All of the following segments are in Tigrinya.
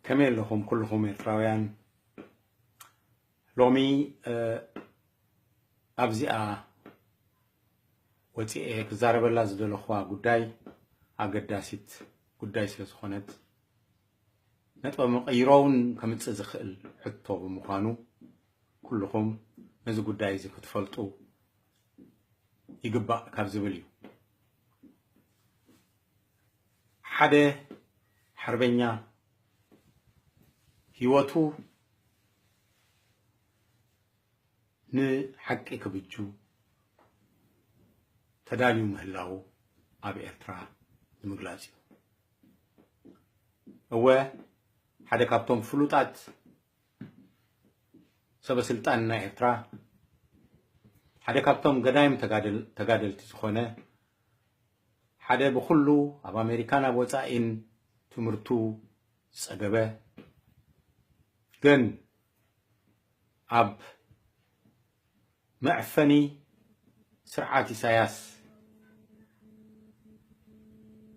ከመይ ኣለኹም ኩልኹም ኤርትራውያን? ሎሚ ኣብዚኣ ወፂኤ ክዛረበላ ዝደለኹዋ ጉዳይ ኣገዳሲት ጉዳይ ስለ ዝኾነት፣ ነጥበ መቐይሮ እውን ከምፅእ ዝኽእል ሕቶ ብምዃኑ፣ ኩልኹም ነዚ ጉዳይ እዚ ክትፈልጡ ይግባእ ካብ ዝብል እዩ። ሓደ ሓርበኛ ህይወቱ ንሓቂ ክብጁ ተዳልዩ ምህላዉ ኣብ ኤርትራ ንምግላጽ እዩ። እወ፣ ሓደ ካብቶም ፍሉጣት ሰበ ስልጣን ናይ ኤርትራ፣ ሓደ ካብቶም ገዳይም ተጋደል-፣ ተጋደልቲ ዝኾነ፣ ሓደ ብኹሉ ኣብ ኣሜሪካን ኣብ ወጻኢን ትምህርቱ ዝጸገበ፣ ግን ኣብ መዕፈኒ ስርዓት ኢሳያስ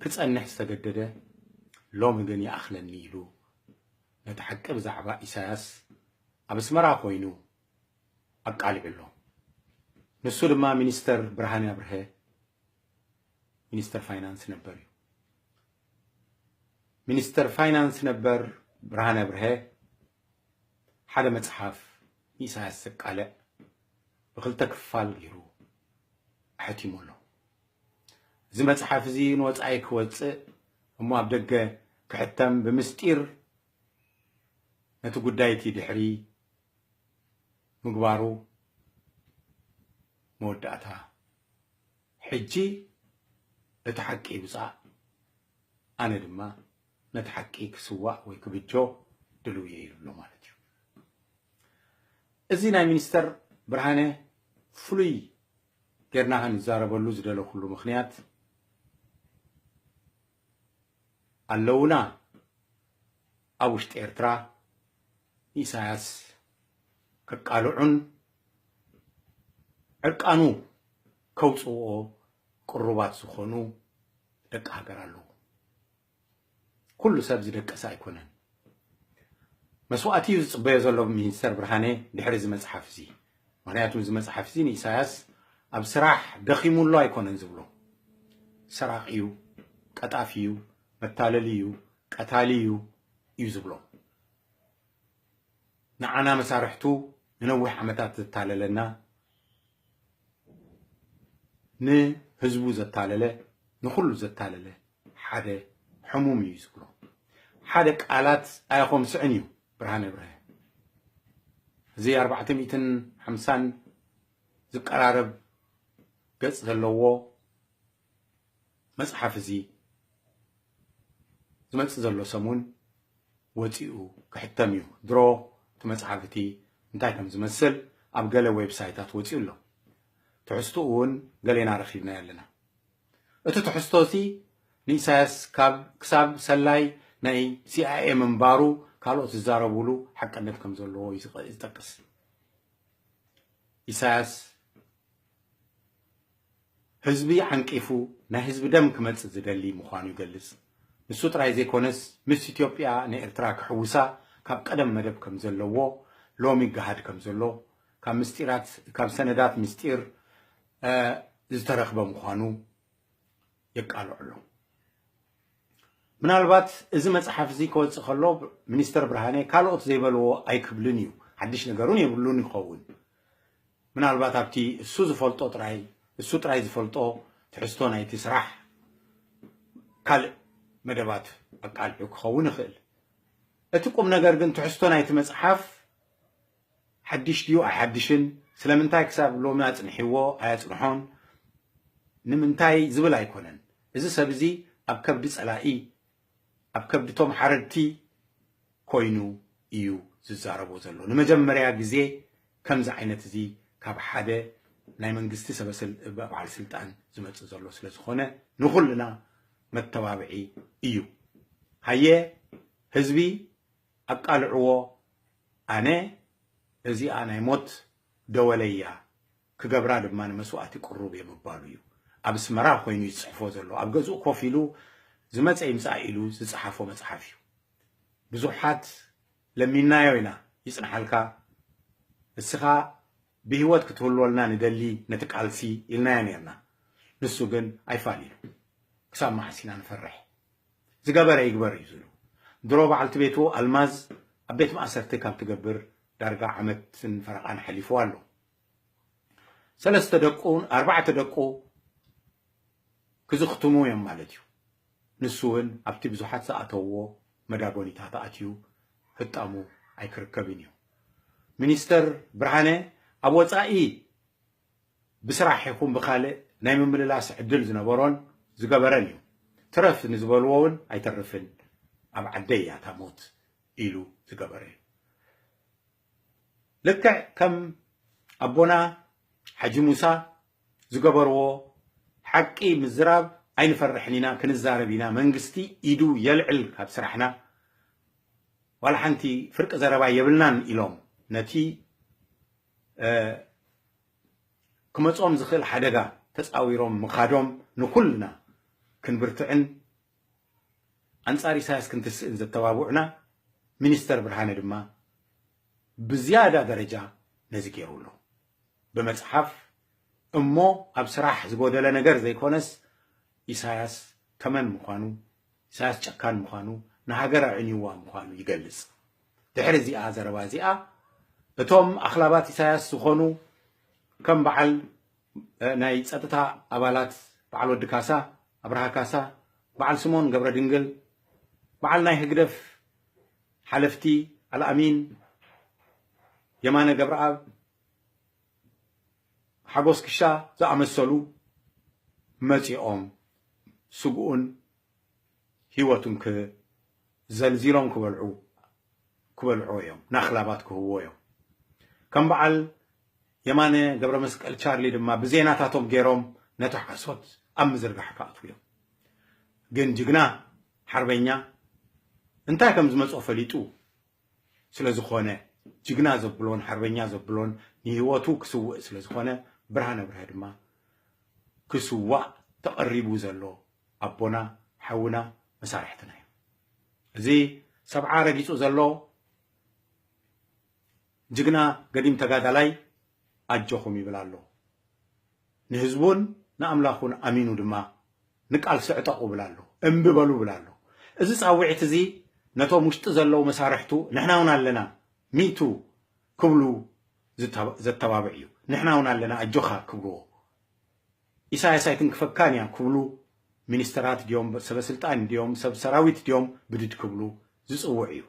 ክጸንሕ ዝተገደደ፣ ሎሚ ግን ይኣኽለኒ ኢሉ ነቲ ሓቂ ብዛዕባ ኢሳያስ ኣብ ኣስመራ ኮይኑ ኣቃሊዑ ኣሎ። ንሱ ድማ ሚኒስተር ብርሃነ ኣብርሀ ሚኒስተር ፋይናንስ ነበር እዩ። ሚኒስተር ፋይናንስ ነበር ብርሃነ ኣብርሀ ሓደ መጽሓፍ ንኢሳያስ ዘቃልዕ ብኽልተ ክፋል ገይሩ ኣሕቲሙ ኣሎ። እዚ መጽሓፍ እዚ ንወጻኢ ክወጽእ እሞ ኣብ ደገ ክሕተም ብምስጢር ነቲ ጉዳይ እቲ ድሕሪ ምግባሩ መወዳእታ፣ ሕጂ እቲ ሓቂ ይውጻእ፣ ኣነ ድማ ነቲ ሓቂ ክስዋእ ወይ ክብጆ ድልው እየ ኢሉ ኣሎ ማለት እዩ። እዚ ናይ ሚኒስተር ብርሃነ ፍሉይ ጌርና ክንዛረበሉ ዝደለኹሉ ምኽንያት፣ ኣለውና ኣብ ውሽጢ ኤርትራ ንኢሳያስ ከቃልዑን ዕርቃኑ ከውጽእዎ ቅሩባት ዝኾኑ ደቂ ሃገር ኣለዉ። ኩሉ ሰብ ዝደቀሰ ኣይኮነን። መስዋእቲ እዩ ዝጽበዮ ዘሎ ሚኒስተር ብርሃነ ድሕሪ እዚ መጽሓፍ እዚ። ምኽንያቱ እዚ መጽሓፍ እዚ ንኢሳያስ ኣብ ስራሕ ደኺሙሉ ኣይኮነን ዝብሎ። ሰራቒ እዩ፣ ቀጣፊ እዩ፣ መታለሊ እዩ፣ ቀታሊ እዩ እዩ ዝብሎ። ንዓና መሳርሕቱ ንነዊሕ ዓመታት ዘታለለና፣ ንህዝቡ ዘታለለ፣ ንኹሉ ዘታለለ ሓደ ሕሙም እዩ ዝብሎ። ሓደ ቃላት ኣየኾምስዕን እዩ ብርሃነ ኣብርሀ። እዚ ኣርባዕተ ሚእትን ሓምሳን ዝቀራረብ ገጽ ዘለዎ መጽሓፍ እዚ ዝመጽእ ዘሎ ሰሙን ወጺኡ ክሕተም እዩ። ድሮ እቲ መጽሓፍ እቲ እንታይ ከም ዝመስል ኣብ ገለ ዌብሳይታት ወጺኡ ኣሎ። ትሕዝትኡ እውን ገሌና ረኺብናዮ ኣለና። እቲ ትሕዝቶ እዚ ንኢሳያስ ካብ፣ ክሳብ ሰላይ ናይ ሲኣይኤ ምንባሩ ካልኦት ዝዛረቡሉ ሓቅነት ከም ዘለዎ እዩ ዝጠቅስ። ኢሳያስ ህዝቢ ዓንቂፉ ናይ ህዝቢ ደም ክመጽእ ዝደሊ ምዃኑ ይገልጽ። ንሱ ጥራይ ዘይኮነስ፣ ምስ ኢትዮጵያ ንኤርትራ ክሕውሳ ካብ ቀደም መደብ ከም ዘለዎ፣ ሎሚ ገሃድ ከም ዘሎ፣ ካብ ምስጢራት፣ ካብ ሰነዳት ምስጢር፣ እ፣ ዝተረኽበ ምዃኑ የቃልዖ ኣሎ። ምናልባት እዚ መጽሓፍ እዚ ክወጽእ ከሎ ሚኒስተር ብርሃነ ካልኦት ዘይበልዎ ኣይክብልን እዩ፣ ሓድሽ ነገር እውን የብሉን ይኸውን። ምናልባት ኣብቲ እሱ ዝፈልጦ ጥራይ፣ እሱ ጥራይ ዝፈልጦ ትሕዝቶ ናይቲ ስራሕ ካልእ መደባት ኣቃልዑ ክኸውን ይኽእል። እቲ ቁም ነገር ግን ትሕዝቶ ናይቲ መጽሓፍ ሓድሽ ድዩ ኣይሓድሽን፣ ስለምንታይ ክሳብ ሎሚ ኣጽንሕዎ ኣየጽንሖን፣ ንምንታይ ዝብል ኣይኮነን። እዚ ሰብ እዚ ኣብ ከብዲ ጸላኢ፣ ኣብ ከብዲ ቶም ሓረድቲ ኮይኑ እዩ ዝዛረቦ ዘሎ። ንመጀመርያ ግዜ ከምዚ ዓይነት እዚ ካብ ሓደ ናይ መንግስቲ ሰበ ስል-፣ በዓል ስልጣን ዝመጽእ ዘሎ ስለ ዝኾነ፣ ንኹልና መተባብዒ እዩ። ሃየ ህዝቢ ኣቃልዕዎ፣ ኣነ እዚኣ ናይ ሞት ደወለይ እያ፣ ክገብራ ድማ ንመስዋእቲ ቅሩብ እየ ምባሉ እዩ። ኣብ ኣስመራ ኮይኑ እዩ ዝጽሕፎ ዘሎ። ኣብ ገዝኡ ኮፍ ኢሉ ዝመጸ ይምጻእ ኢሉ ዝጸሓፎ መጽሓፍ እዩ። ብዙሓት ለሚንናዮ ኢና ይጽንሓልካ፣ እስኻ ብህይወት ክትህልወልና ንደሊ ነቲ ቃልሲ ኢልናዮ ነርና። ንሱ ግን ኣይፋል ኢሉ። ክሳብ መዓስ ኢና ንፈርሕ? ዝገበረ ይግበር እዩ ዝብሉ። ድሮ በዓልቲ ቤቱ ኣልማዝ ኣብ ቤት ማእሰርቲ ካብ ትገብር ዳርጋ ዓመትን ፈረቓን ሓሊፍዋ ኣሎ። ሰለስተ ደቁ ኣርባዕተ ደቁ ክዝኽትሙ እዮም ማለት እዩ። ንሱ እውን ኣብቲ ብዙሓት ዝኣተውዎ መዳጎኒታት ኣትዩ ህጣሙ ኣይክርከብን እዩ። ሚኒስተር ብርሃነ ኣብ ወጻኢ ብስራሕ ይኹን ብኻልእ ናይ ምምልላስ ዕድል ዝነበሮን ዝገበረን እዩ። ትረፍ ንዝበልዎ እውን ኣይተርፍን፣ ኣብ ዓደይ እያ እታ ሞት ኢሉ ዝገበረ እዩ። ልክዕ ከም ኣቦና ሓጂ ሙሳ ዝገበርዎ ሓቂ ምዝራብ ኣይንፈርሕን ኢና፣ ክንዛረብ ኢና። መንግስቲ ኢዱ የልዕል ካብ ስራሕና። ዋላ ሓንቲ ፍርቂ ዘረባ የብልናን ኢሎም ነቲ ክመጾም ዝኽእል ሓደጋ ተጻዊሮም ምኻዶም ንኹልና ክንብርትዕን ኣንጻር ኢሳያስ ክንትስእን ዘተባብዑና ሚኒስተር ብርሃነ ድማ ብዝያዳ ደረጃ ነዚ ገይሩ ኣሎ። ብመጽሓፍ እሞ ኣብ ስራሕ ዝጎደለ ነገር ዘይኮነስ ኢሳያስ ተመን ምዃኑ፣ ኢሳያስ ጨካን ምዃኑ፣ ንሃገር ኣዕንይዋ ምዃኑ ይገልጽ። ድሕሪ እዚኣ ዘረባ እዚኣ እቶም ኣኽላባት ኢሳያስ ዝኾኑ ከም በዓል ናይ ጸጥታ ኣባላት በዓል ወዲ ካሳ፣ ኣብርሃ ካሳ፣ በዓል ስሞን ገብረ ድንግል፣ በዓል ናይ ህግደፍ ሓለፍቲ ኣልኣሚን የማነ ገብረኣብ፣ ሓጎስ ክሻ ዝኣመሰሉ መጺኦም ስግኡን ህይወቱን ክዘልዚሎም ክበልዑ ክበልዑ እዮም፣ ናኽላባት ክህብዎ እዮም። ከም በዓል የማነ ገብረ መስቀል ቻርሊ ድማ ብዜናታቶም ገይሮም ነቲ ሓሶት ኣብ ምዝርጋሕ ክኣትዉ እዮም። ግን ጅግና ሓርበኛ እንታይ ከም ዝመጾ ፈሊጡ ስለ ዝኾነ፣ ጅግና ዘብሎን ሓርበኛ ዘብሎን ንህይወቱ ክስውእ ስለ ዝኾነ፣ ብርሃነ ብርሀ ድማ ክስዋእ ተቐሪቡ ዘሎ ኣቦና፣ ሓውና፣ መሳርሕትና እዩ። እዚ ሰብዓ ረጊጹ ዘሎ ጅግና ገዲም ተጋዳላይ ኣጆኹም ይብል ኣሎ። ንህዝቡን ንኣምላኹን ኣሚኑ ድማ ንቃልሲ ዕጠቑ ይብል ኣሎ። እምቢ በሉ ይብል ኣሎ። እዚ ጻውዒት እዚ ነቶም ውሽጢ ዘለዉ መሳርሕቱ ንሕና እውን ኣለና፣ ሚቱ ክብሉ ዝተባ-፣ ዘተባብዕ እዩ። ንሕና እውን ኣለና ኣጆኻ ክብልዎ። ኢሳያስ ኣይትንክፈካን እያ ክብሉ ሚኒስተራት ድዮም፣ ሰበ ስልጣን ድዮም፣ ሰብ ሰራዊት ድዮም ብድድ ክብሉ ዝጽውዕ እዩ።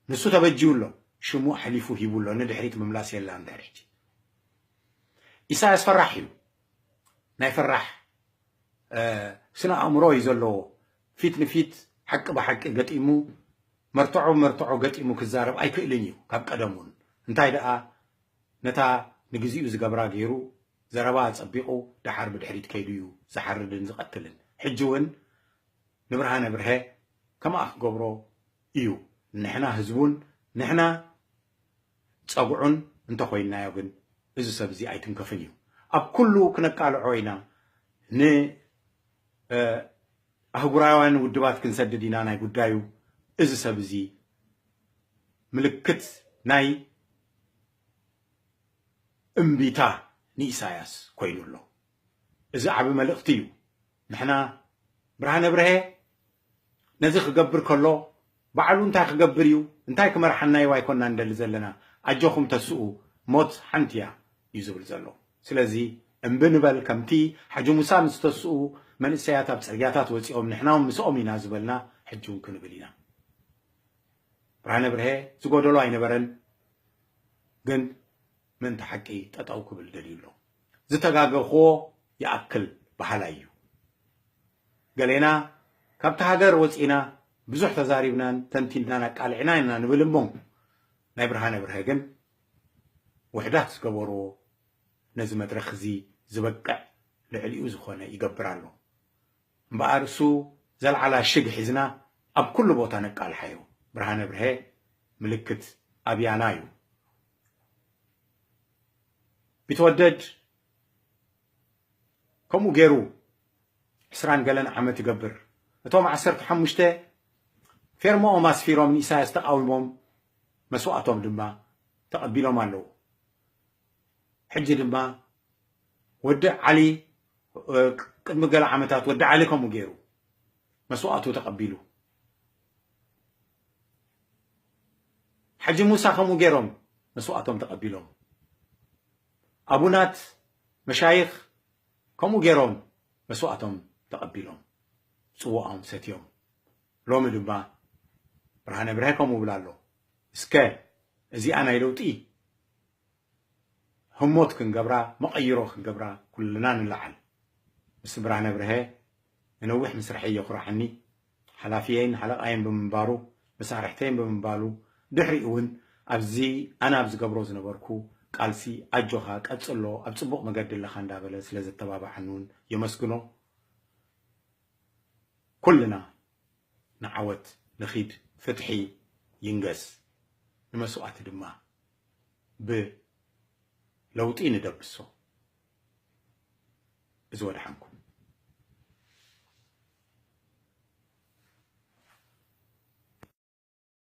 ንሱ ተበጅዩ ኣሎ፣ ሽሙ ኣሕሊፉ ሂቡ ኣሎ፣ ንድሕሪት ምምላስ የላን ድሕሪ ሕጂ። ኢሳያስ ፈራሕ እዩ። ናይ ፈራሕ፣ እ፣ ስነ ኣእምሮ እዩ ዘለዎ። ፊት ንፊት ሓቂ ብሓቂ ገጢሙ፣ መርትዖ ብመርትዖ ገጢሙ ክዛረብ ኣይክእልን እዩ ካብ ቀደም እውን። እንታይ ደኣ ነታ ንግዚኡ ዝገብራ ገይሩ ዘረባ ኣጸቢቑ ደሓር ብድሕሪት ከይዱ እዩ ዝሓርድን ዝቐትልን። ሕጂ እውን ንብርሃነ ብርሀ ከምኣ ክገብሮ እዩ። ንሕና ህዝቡን ንሕና ጸጉዑን እንተኾይንናዮ ግን እዚ ሰብ እዚ ኣይትንከፍን እዩ። ኣብ ኩሉ ክነቃልዖ ኢና። ን፣ እ፣ ኣህጉራውያን ውድባት ክንሰድድ ኢና ናይ ጉዳዩ። እዚ ሰብ እዚ ምልክት ናይ እምቢታ ንኢሳያስ ኮይኑ ኣሎ። እዚ ዓቢ መልእኽቲ እዩ። ንሕና ብርሃነ ብርሀ ነዚ ክገብር ከሎ ባዕሉ እንታይ ክገብር እዩ፣ እንታይ ክመርሓና እዩ ኣይኮና እንደሊ ዘለና። ኣጆኹም ተስኡ፣ ሞት ሓንቲ እያ እዩ ዝብል ዘሎ። ስለዚ እምቢ ንበል፣ ከምቲ ሓጂ ሙሳ ምስ ተስኡ መንእሰያት ኣብ ጽርግያታት ወጺኦም ንሕና እውን ምስኦም ኢና ዝበልና ሕጂ እውን ክንብል ኢና። ብርሃነ ብርሀ ዝጎደሎ ኣይነበረን፣ ግን ምእንቲ ሓቂ ጠጠው ክብል ደልዩ ኣሎ። ዝተጋገኽዎ ይኣክል በሃላይ እዩ። ገሌና ካብቲ ሃገር ወጺና ብዙሕ ተዛሪብናን ተንቲንናን ኣቃሊዕና ኢና ንብል እሞ፣ ናይ ብርሃነ ብርሀ ግን ውሕዳት ዝገበርዎ ነዚ መድረኽ እዚ ዝበቅዕ ልዕሊኡ ዝኾነ ይገብር ኣሎ። እምበኣር እሱ ዘልዓላ ሽግ ሒዝና ኣብ ኩሉ ቦታ ነቃልሓዮ። ብርሃነ ብርሀ ምልክት ኣብያና እዩ። ቢትወደድ ከምኡ ገይሩ ዕስራን ገለን ዓመት ይገብር። እቶም ዓሰርተ ሓሙሽተ ፌርማኦም ኣስፊሮም ንኢሳያስ ተቃዊሞም መስዋእቶም ድማ ተቐቢሎም ኣለዉ። ሕጂ ድማ ወዲ ዓሊ ቅድሚ ገለ ዓመታት ወዲ ዓሊ ከምኡ ገይሩ መስዋእቱ ተቐቢሉ። ሓጂ ሙሳ ከምኡ ገይሮም መስዋእቶም ተቐቢሎም። ኣቡናት መሻይኽ ከምኡ ገይሮም መስዋእቶም ተቐቢሎም፣ ጽዋኦም ሰትዮም። ሎሚ ድማ ብርሃነ ብርሀ ከምኡ ብላ ኣሎ። እስከ እዚኣ ናይ ለውጢ ህሞት ክንገብራ፣ መቐይሮ ክንገብራ ኩልና ንለዓል። ምስ ብርሃነ ብርሀ ንነዊሕ ምስርሐይ የኹርዓኒ። ሓላፊየይን ሓለቓይን ብምንባሩ፣ መሳርሕተይን ብምንባሉ፣ ድሕሪኡ እውን ኣብዚ ኣነ ኣብ ዝገብሮ ዝነበርኩ ቃልሲ ኣጆኻ ቀጽሎ፣ ኣብ ጽቡቕ መገዲ ኣለኻ እንዳበለ ስለ ዘተባብዓኒ እውን የመስግኖ። ኩልና ንዓወት ንኺድ፣ ፍትሒ ይንገስ፣ ንመስዋእቲ ድማ ብለውጢ ንደብሶ። እዚ ወድሓንኩም።